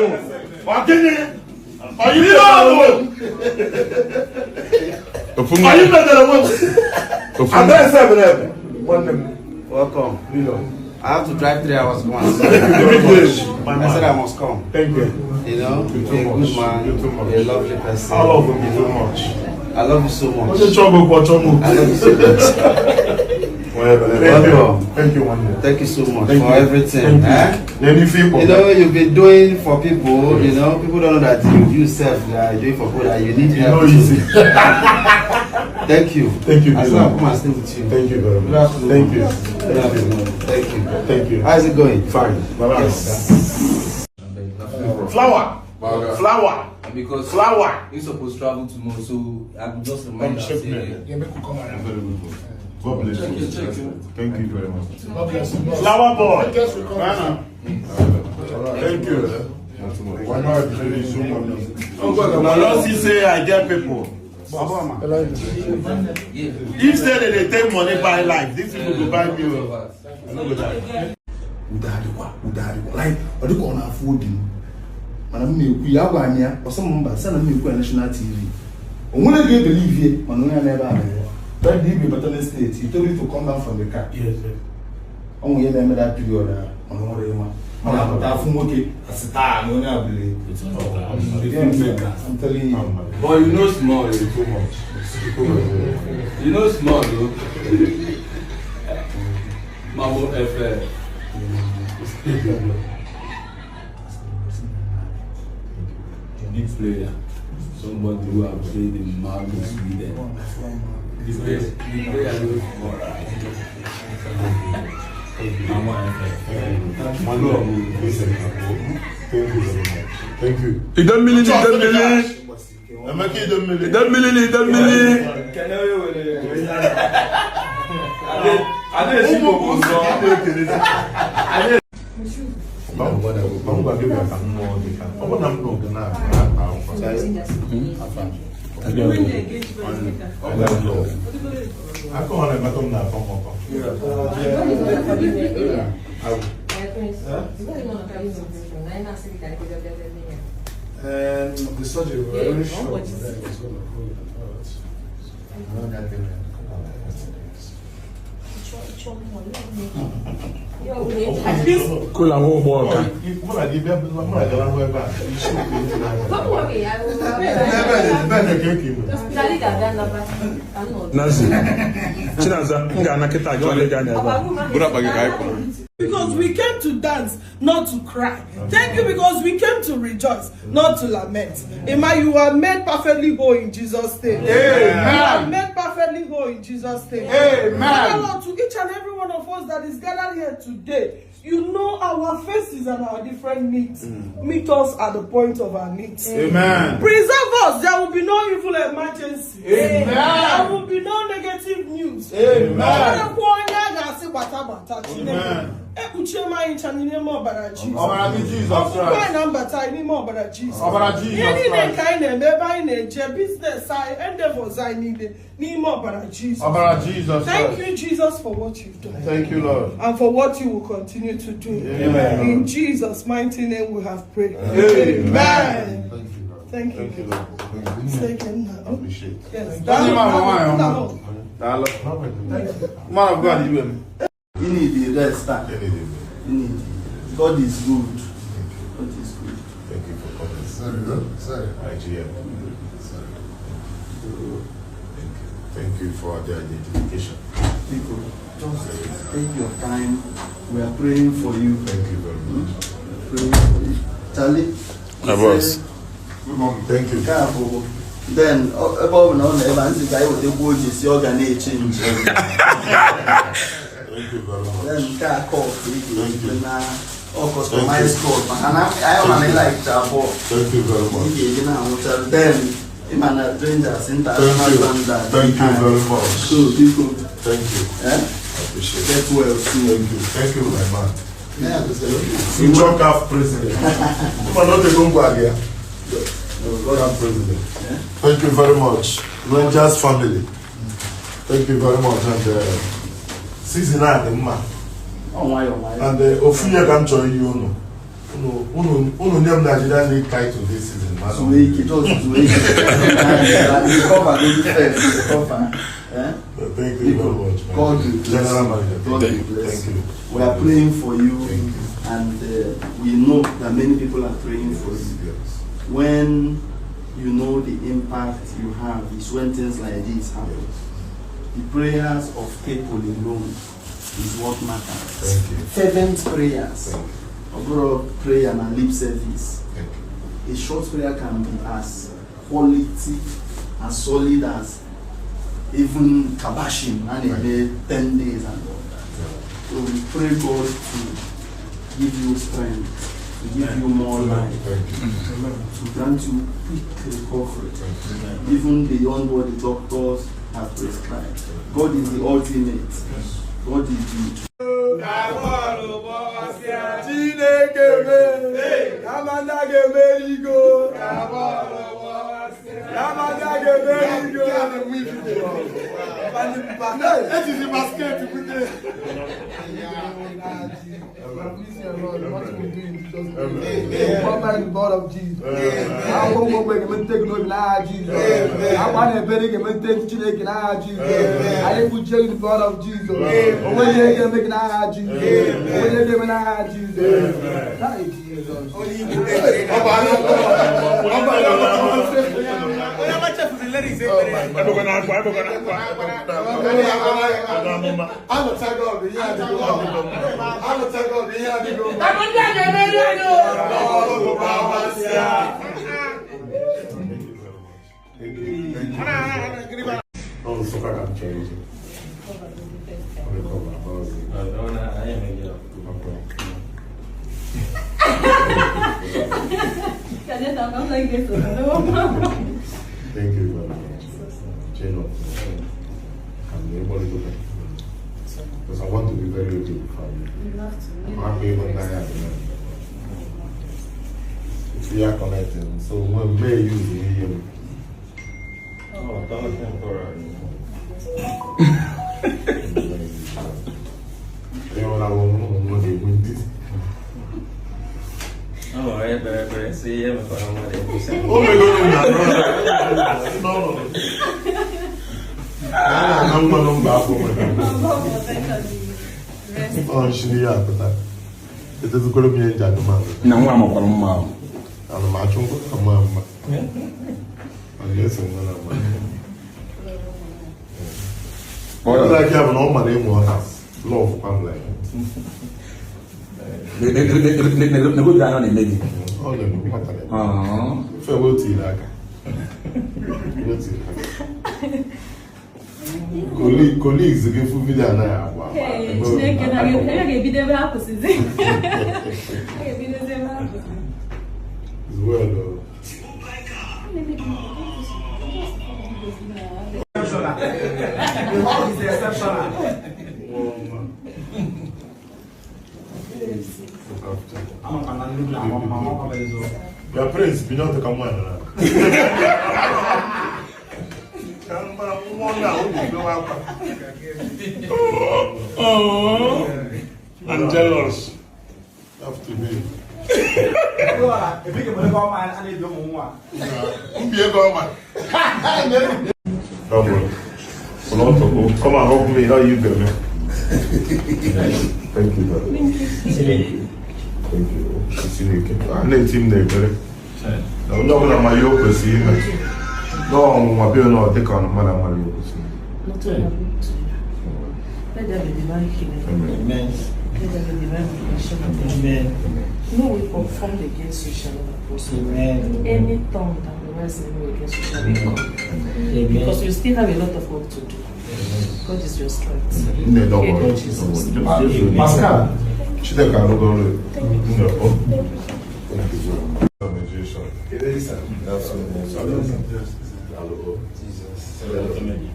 Ọ gịnị? Ọyị metere onwe m. Ofu nwa. Ọyị metere onwe m. Ofu nwa. Ada ese ebere ebe. Nwanne m. Welcome. I have to drive 3 hours once. Thank you. I said I must come. Thank you. You too are a much. good man, You too much. you're a lovely person. I love you too much. I love you so much. Onye chọọ m okwu, ọ chọọ m okwu. I love you so much. Thank you. Welcome. Thank you, nwanne. Thank you so much Thank for you. everything. Thank you. Eh? N'elu ife ịkpọ. You've been doing for people, people don't know that you yourself are doing for people that you need You help. know easy. Thank you. Thank you, I said Dylan. I'll come and stay with you. Thank you very Good much. afternoon. Thank you. Good afternoon. Thank you. Thank you. How's it going? Fine. Yes. Flower. Flower. Because Flower. he's supposed to travel tomorrow, so I'm just reminded. Come shake say, me. Yeah, make we come around. Very good boy. God bless Check you. you, check you. Thank you very much. God bless you. Flower boy. Guess we come. Thank you. Not too much. Why not really so much? Na don see say I get people. Yeah. If say they dey take money buy life, these people go buy me o. I no go die. Udo adịkwa, udo adịkwa, like ọ dịka ọ na-afụ obi m, mana m na-ekwu ya, agwa m ya, ọsọ m mba, sị na m na-ekwu ya national TV, o nwere ga-ebelieve, mana onye a n'ebe a mere ya. When the Igwe bata na state, he told you to come down from the car. Ọnwụ ihe na-eme that period a, mana ọ nwere ịma mana apụta afụ nwoke asị taa na onye a bụrụ. I'm telling you. But you know small, eh? Too much. You know small, though. Mamo FM. Big player. Somebody who have played in Malmö, Sweden. The player knows small. Mamo FM. Thank you very much. Thank you. Idemmili ni idemmili. Emeka Idemmili. Idemmili ni idemmili. Ụmụ Ma m gwa gị maka mmụọ gị ka ọ bụ na m n'oge na-ata akwa. Ọ ga-alụ. Aka ọ na-emetụ m na-atọ m ụtọ. And the surgery, we were very sure that it was going to go hurt. Kụla nwa ụgbọ ọka. Mụ na gị bịa, mụ na gị rahụ ebe a. Isi okwu ntị n'anya. Ebe ka eke ime. Nazi. Chinaza, m ga-ana kịta gị ọla ego anya ebe a. Bụrụ akpa gị ka anyị pụrụ. Because we came to dance, not to cry. Thank you because we came to rejoice, not to lament. Emma, you are made perfectly whole in Jesus' name. Amen. You are made perfectly whole in Jesus' name. Amen. Father Lord, to each and every one of us that is gathered here today, you know our faces and our different needs. Meet us at the point of our needs. Amen. Preserve us. There will be no evil emergency. Amen. There will be no negative news. Amen. Ọ onye a ga-asị gbata gbata Chineke. Amen. Ekpuchie m anyị ncha n'ime ọbara Jizọs. Ọbara gị Jizọs Ọpụpụ anyị Kraịst. na mbata anyị n'ime ọbara Jizọs. Ọbara Jizọs Ihe niile Kraịst. nke anyị na-eme, ebe anyị na-eje, business anyị, endeavors anyị niile n'ime ọbara Jizọs. Ọbara Jizọs Thank Kraịst. you, Jesus, for what you've done Thank you, Lord. and for what you will continue to do. Amen. In Jesus' mighty name we have prayed. Amen. Thank you. Thank you, Lord. Thank you. Thank you. Nna. Appreciate. Yes. Thank you, Mama. Nwanyị ọma. Daalụ. Man of God, iwe m. You need the rest. Ah. You need. God is good. God is good. Thank you for coming. Sorry, sorry. IGM. Thank you. Thank you for the identification. People, just take your time. We are praying for you. Thank you very much. We are praying for you. Charlie. My boss. Thank you. Nke a bụ then ebe ọ bụ na ọ nọ ebe a nsị ka anyị wetakwu oji si ọ ga na-eche nche. Thank you very much. Then nke a cup ị ga-ejikwe na ọ customized cup maka na anyị ma na ị like abụọ. Thank you very Ị much. ga-eji na-anwụcha, then ị ma na Rangers international Thank you. standard. Thank you very much. So biko, Thank you. eh? I appreciate it. Get well soon. Thank you. Thank you, my man. Yeah. Future CAF president. Come on, not the Congo again. CAF president. Thank you very much. Rangers family. Thank you very much. And season a dị mma. Ọ nwayọọ nwayọọ. And ofu ihe ka m chọrọ iyi unu. Unu nye m Nigerian League title this season. Man. Zuo ike, just zuo ike. Recover, go first, recover. Eh? Thank you very much, man. God will bless General you. manager. God Thank will you. bless Thank you. you. We are praying for you, Thank you. and we know that many people are praying for you. Yes. When you know the impact you have is when things like this happen. Yes. The prayers of people alone is what matters. Thank you. Fervent prayers. Thank you. Overall prayer and lip service. Thank you. A short prayer can be as quality, as solid as even kabashing and a day, 10 days and all that. So we pray God to give you strength, to give you more life, Thank you. to grant you quick recovery, even beyond what the doctors have prescribed. God is the ultimate. God is the Chineke mee, Amanda ga-emeri go. Amanda ga-emeri go. Ejizi basket bute. Cover the blood of Jesus. Akwụkwọ mgbe ga-emete gị n'obi n'aha Jizọs. Akwa na-ebere ga-emete Chineke n'aha Jizọs. Anyị kpuchie gị the blood of Jesus. Onwe ihe ga-eme gị n'aha Jizọs. Onwe ihe ga-eme n'aha Jizọs. That is Jesus. Ebekwana akwa, ebekwana akwa. Alụchago ọgụ ihe adịgo mma. Alụchago ọgụ ihe adịgo mma. Amanda ga-emeri anyị o. Ọ Nsụka ka m chọrọ ije. Recover, ọ Thank you very much. Jane, I'm able to go back. Because I want to be very okay with family. I'm even tired. If we are connecting, so when may use the Oh, temporary. Oh, ekpere sị ihe mekwara mmadụ ekwusa. Oh my God, no, no, no. Na mmanụ mba afọ nwere. Ọ nshiri ya apụta. Etezikwara m ihe nji anụmanụ. Na nwa makwara mma ahụ. Ana m achụ ngwa ka mma mma. Ọ na-eso nwa na mma. Ọ like ya bụ na ọ mara ịmụ ọta. Love kwa m like. Nego anya na-eme gị. Ọ na-eme nwata na-eme. Ife wee tiri aka. Wee tiri aka. Colleagues gị fụ vidio anaghị agba agba. Hey, Chineke na a ga-ebido ebe ha kwụsịzi. A ga-ebidozi ebe ha kwụsịzi. It's well, though. The hug is exceptional. Your prince bi n'ọdụ ka nwaanyị na. Ka mba nwa na obi bewe akwa. Oh, I'm jealous. Have to be. Mbi ego ọma. Come on. Come and help me. How you doing, man? Thank you, brother. Thank you. Chineke. A na-eti m n'ekpere. Na onye ọbụla ma ihe o kwesịrị ime. Na ọnwụnwa bịa na ọ dịka ọnụma na mara ihe o kwesịrị ime. Nothing happen to you. Let there be divine healing. Amen. Let there be divine protection. Amen. No weapon formed against you shall not prosper. Amen. Any tongue that will rise in against you shall be condemned. Because you still have a lot of work to do. God is your strength. Nne, don't Aid worry. in Jesus. Don't worry. Just- Pascal. Chineke arụgo ọrụ ya. Nne, ọ. Thank you very much. Hello.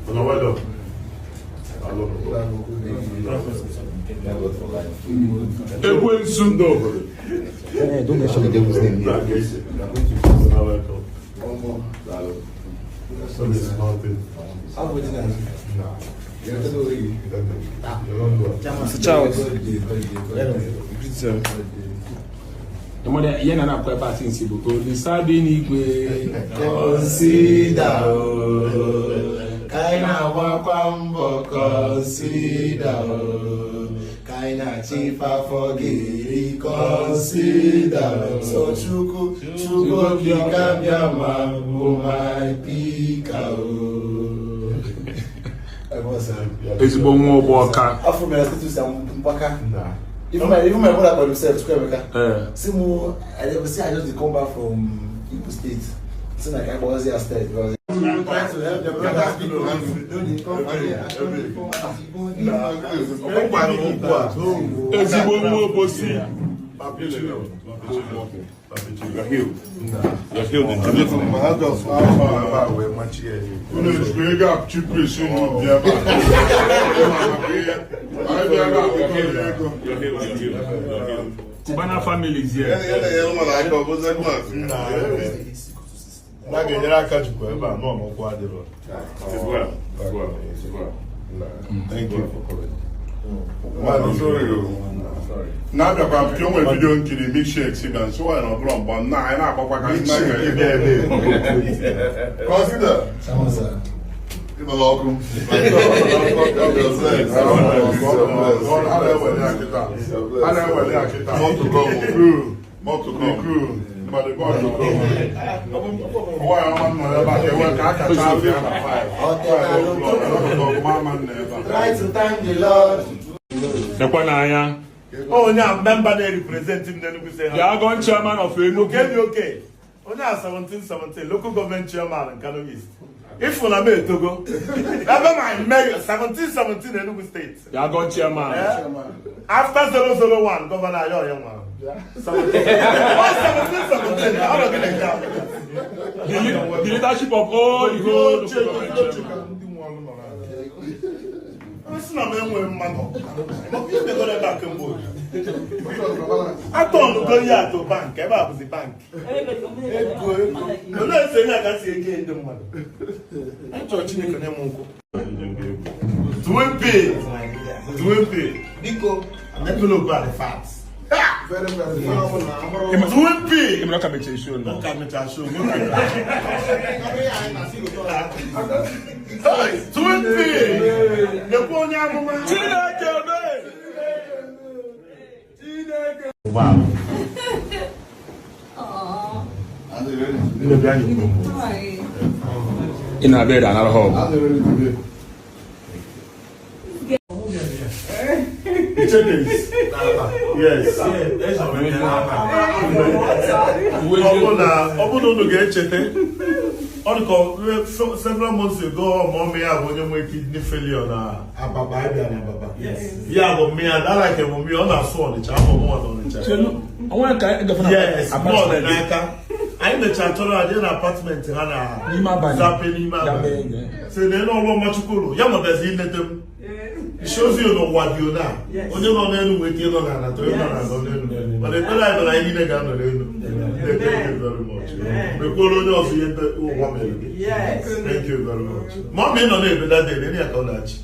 Hello, well done. Hello. Ekwensu ndị obodo. Don't mention the devil's name here. So this is nothing. Nah. Mr. Charles. Greet sir. Ihe na na-akwa ebe a since bụ Olisa bi n'igwe. Consider o, ka anyị na-agbakwa mbọ consider o, ka anyị na-achọ ife afọ ga-eri consider o. So Chukwu Chukwu okike abịa ma bụ my picker o. Ezigbo nwa ọgbọ ọka. Afọ mere status ya mgbaka. Even my brother called himself Chukwuemeka. See mo, I never see, I just dey come back from Igbo State. See na ka I ya state because trying to help the brothers people. No dey come here. Ezigbo nwa Obosi. You're healed. You're healed in Jesus' name. Unu ejikwa ego a chief unu bịa ebe a. Anyị bịa ebe a bụkọrọ ego. You're healed. You're healed. You're healed. Cubana family is here. Na ga-enyere aka jikwa ebe a nọ n'ụkwụ adịrọ. It is well. It is well. It is well. Thank you for coming. Sorry. Sorry. Na-abịakwa m ka o nwere video nkiri milkshake si bịa nso nwaanyị na ọbụla mgba nna anyị na-agbakwa ka nna Milkshake ịbịa ebe. Consider. Ịnọ ọkụ. A na-ewere ya kịta. A na-ewere ya kịta. More to come. Crew. More to come. Crew. But the boy to come. Nwaanyị ọma nọ ebe a ka ewe ka a kacha afịa na five. Mama nọ ebe a. Try to thank the Lord. Nekwa n'anya. Onye a member na-represent m n'Enugu State. The Agon chairman of Enugu. Okay, okay. Onye a 1717 local government chairman in Kano East. Ifu na m etogo. Ebe my mayor 1717 Enugu State. The Agon chairman. Eh? After 001, Governor Ayo Oyenwa. 1717. Ọ nọ gị na-eke ahụ. The leadership of all the whole local government chairman. Sị na m enweghị mmadụ. Ihe megoro ebe a kemgbe oge. Atọnụgo ihe atụ bank, ebe a bụzi bank. Olee esi onye a ka si ege ndị mmadụ? Achọrọ Chineke nye m nkwụ. Twin P. Twin P. Biko. Envelope a dị fat. Very, very fast. Twin P. Ịmere ka mechie show na. Ọ ka mechaa show. Twin P. Nekwa onye amụma. Chineke mee. Wow. Aww. Nne bịa nyekwa m. Ị na-abịa ịda anara ha ọgụ. Yes. Ọ bụrụ na unu ga-echeta, ọ dị ka several months ago, ọmụmụ ya bụ onye nwere kidney failure na Ababa, abịa na Ababa. Ya bụ mmịa, dara ka bụ mmịa, ọ na-asụ Ọnịcha, afọ mụnwa na Ọnịcha. Onwe ka anyị gafe na Yes, bọọlụ apartment. n'aka. Anyị mechara chọrọ adị na apartment ha na N'ime abalị. Zape n'ime abalị. Si na elu ọrụ ọma Chukwuru, ya nwetazi ilete m. Shows you n'ụwa dị ona. Onye nọ n'elu nwere ike ịnọ n'ala, onye nọ n'ala nọ n'elu. Mana ekpere anyị bụ na anyị niile ga-anọ n'elu. Thank you very much. Mekwuoro onye ọzọ ihe ndị ụwa mere gị. Thank you very much. Ma ọ ma ị nọ na-ebe that day, nene ya ka ọ na-achị.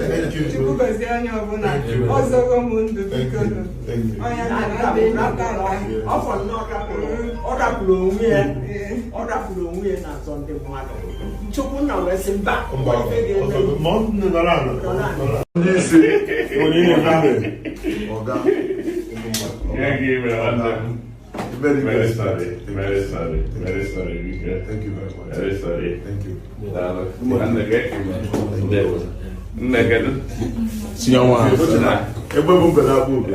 Thank you. Chukwu gọzie onye ọbụla. Ọzọgo m ndụ biko nụ. Thank you. Onye nna na aka Ọ fọrọ na ọ rapụrụ onwe ya, ọ rapụrụ onwe ya na-azọ ndị mmadụ. Chukwunna wee sị mba, Mba, ife ga-eme. Ma ọ nọrọ ala. Ndị isi Onye na-eme. ọga. Very, Very sorry. Very sorry. Very sorry. Thank you very much. Very sorry. Thank you. Tinye nwa. Egbe bụ mbe na-abụ ube.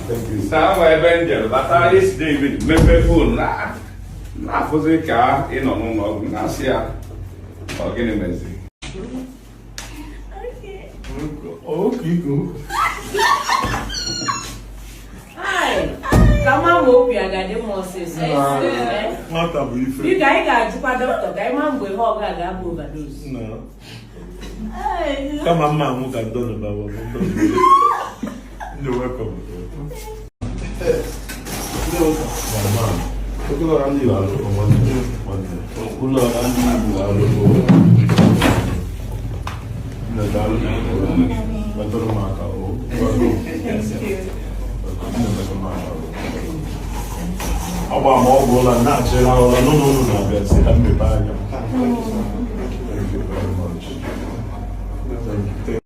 Thank you. Saa ebe m jere bata yesterday evening, mepee phone na-afụzi ka ị nọ n'ụlọ ọgwụ na-asị ya ọ gịnị mezi. Okay, go. Ka mma ma obi a ga-adị mma ọsịsọ. Nwata bụ ife. Biko anyị ga-ajụkwa dọkịta ka anyị maa mgbe ha ọga ga-abụ overdose. Na. Kama mma anwụ ka ndọnụ bawa. You're welcome. Thank you. Agba m ọgwụ ụla na-achịla ụla n'ụlọ ụlọ na-abịa sị ka m mepee anya m. Thank you very much. Thank you.